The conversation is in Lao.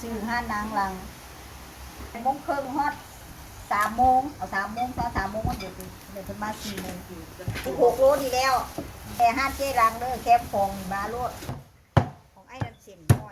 ຊື້ຮ້ານນາງຫຼັງ ແປດໂມງເຄິ່ງຮອດສາມໂມງ ເອົາສາມໂມງ ຊາວສາມໂມງ ມັນເດີດ ເດີດເພິ່ນມາສີ່ໂມງ ສິບຫົກໂລນີ້ແລ້ວ ແຕ່ຮ້ານເຈ້ຫຼັງເດີ ແຄມຂອງນີ້ມາໂລດ ຂອງອ້າຍນັ້ນເສັ້ນນ້ອຍ